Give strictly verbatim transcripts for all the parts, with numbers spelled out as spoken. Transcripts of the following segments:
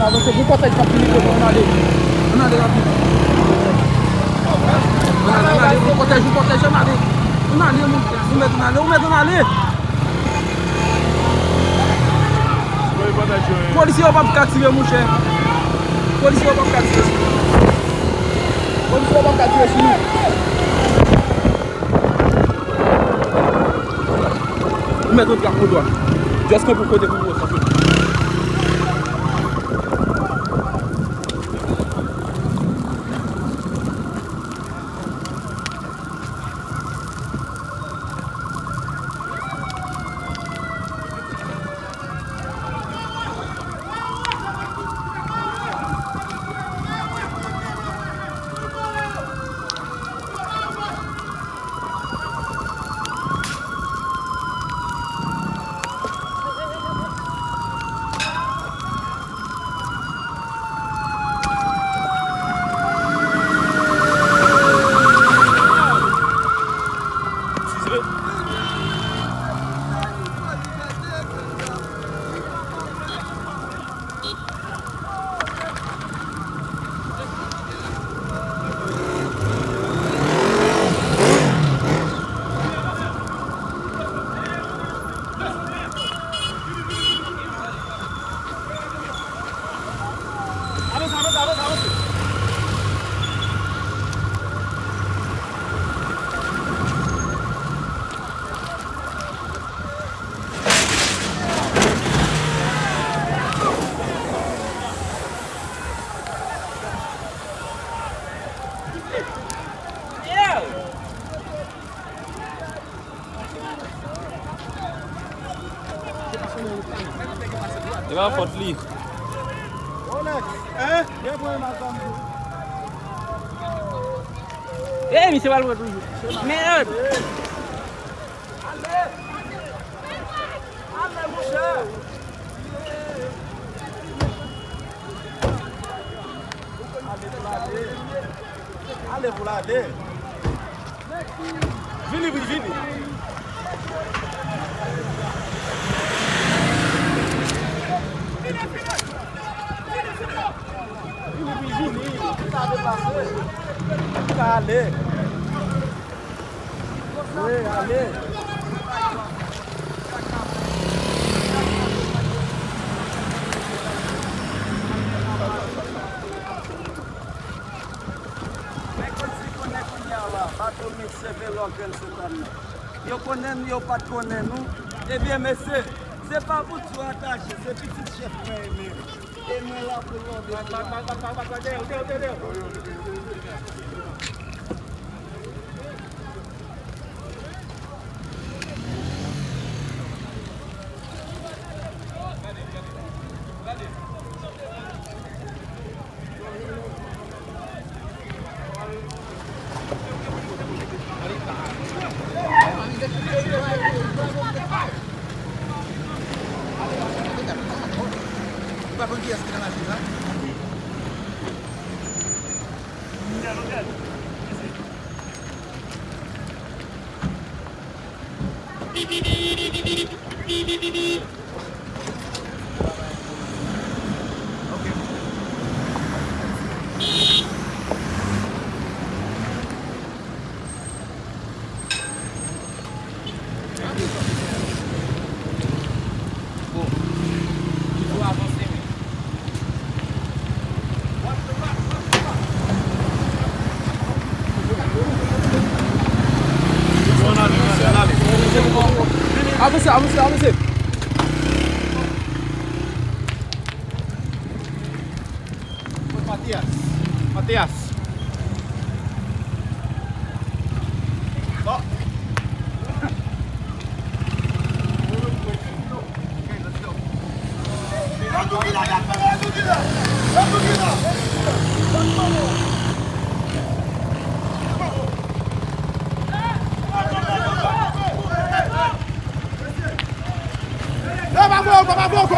Avanse, gon kòtèj k ap vini kote, ann ale. Ann ale rapid. Ann ale, ann ale, gon kòtèj, gon kòtèj, ann ale. Ann ale, mon frè, ou mèt ann ale, ou mèt ann ale. Polisye yo p ap ka tire, monchè. Polisye yo p ap ka tire sou nou. Polisye yo p ap ka tire sou nou. Ou mèt antre ak modwa. Just kanpe kote pou ou kanpe. Avanse, avanse, avanse, avanse. E pa fòt li. Ey, misye pral pran toujou. Mèd! Ale pou l ale. Ale pou l ale. Vini, vini, vini. Vini, vini, vini. Ou ka deplase. Ou ka ale. Wi, ale. Mwen konn si konnen kounye a la, Batwoman, Sevelo, Grenn Sentàn nan. Yo konnen n, yo pa t konnen nou. Ebyen, mesye, se pa pou tou atache, se pitit chèf mwen ye, men. E mwen la pou lòd. Ou pa konn kiyès ki nan machin lan? Avanse, avanse, avanse. Mathias. Mathias. Oh. Yo pa voye w, pa voye w.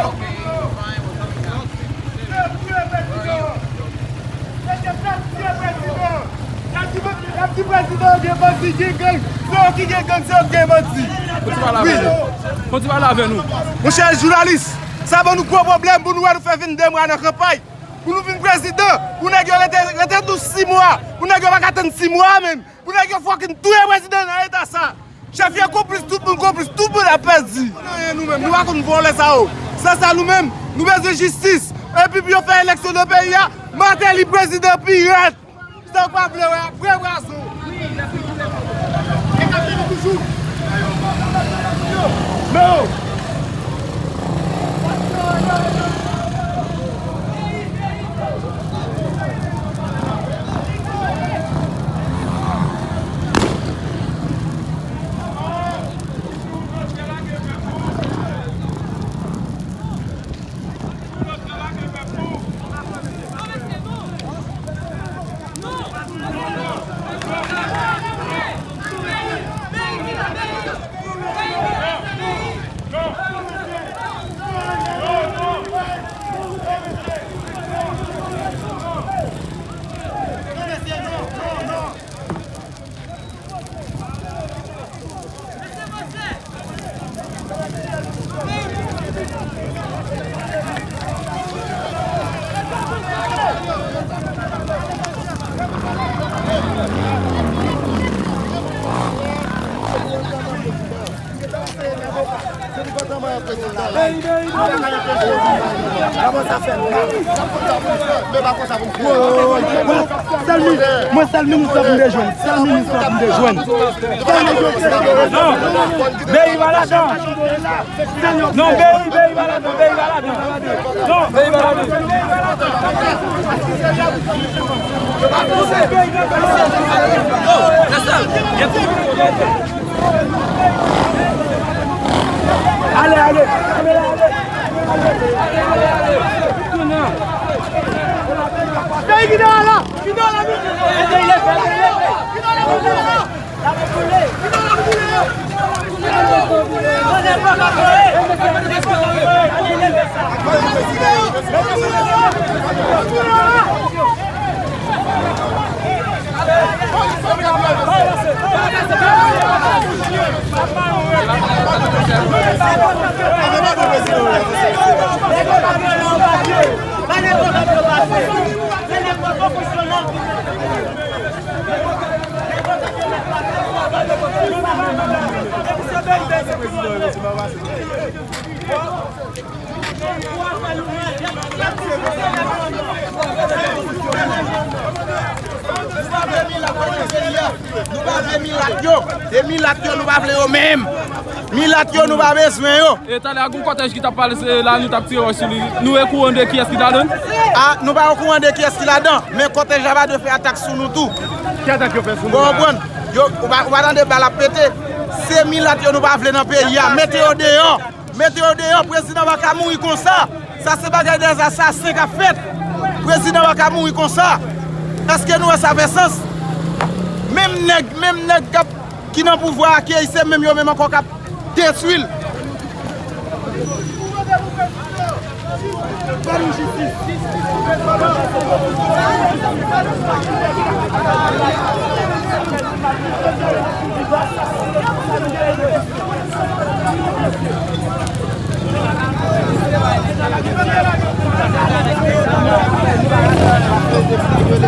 Y ap di prezidan gen bandi, gen gang. Se yo ki gen gang, se yo ki gen bandi. Kontinye pale avè nou. Kontinye pale avè nou. Monchè jounalis, Sa ban nou gwo pwoblèm pou nou wè nou fè vennde mwa nan kanpay. Pou nou vin prezidan, pou nèg yo rete, rete nou sis mwa, pou nèg yo pa ka tann sis mwa menm, pou nèg yo fucking touye prezidan nan eta sa. Chèf yo konplis, tout moun konplis, tout moun ap pèdi. Nou pa konn vòlè sa yo. Sa, sa nou menm, nou bezwen jistis. Epi pou yo fè eleksyon nan peyi a, Martelly prezidan pi rèd. Sa w pa vle wè, apre bwazo. E k ap vini toujou. Men yo. Sèl mi-, mwen sèl minis la pou m te jwenn. Sèl minis la pou m te jwenn. Non, Berry pa ladan. Non, Berry, Berry pa ladan, Berry pa ladan. Non, Berry pa ladan. Ale, ale, ale, ale. Berry ki dèyè la. Ki dèyè la, mesye. Ki dèyè la, mesye. Nou pa vle milat yo. E milat yo, nou pa vle yo menm. Milat yo, nou pa bezwen yo. E talè a gon kòtèj ki t ap pale, se la nou t ap tire wòch sou li. Nou okouran de kiyès ki ladan? A, nou pa okouran de kiyès ki ladan, men kòtèj la pa dwe fè atak sou nou tou. Ki atak yo fè sou nou? Ou konprann? Yo, ou pa, ou pa tande bal ap pete. Se milat yo nou pa vle nan peyi a. Mete yo deyò. Mete yo deyò. Prezidan pa ka mouri konsa. Sa se bagay dèzasasen k ap fèt. Prezidan pa ka mouri konsa. Èske nou wè sa fè sans? Menm nèg, menm nèg k ap, ki nan pouvwa a, ki se menm yo menm ankò k ap detwi l.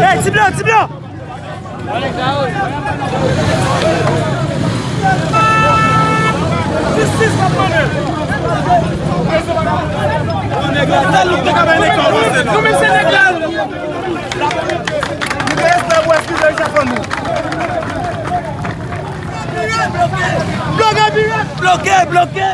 Ey, ti blan, ti blan! Jistis n ap mande. Nou menm se nèg la. Nou te espere pou eskize Richard Fondou. Bloke, bloke! Bloke, bloke!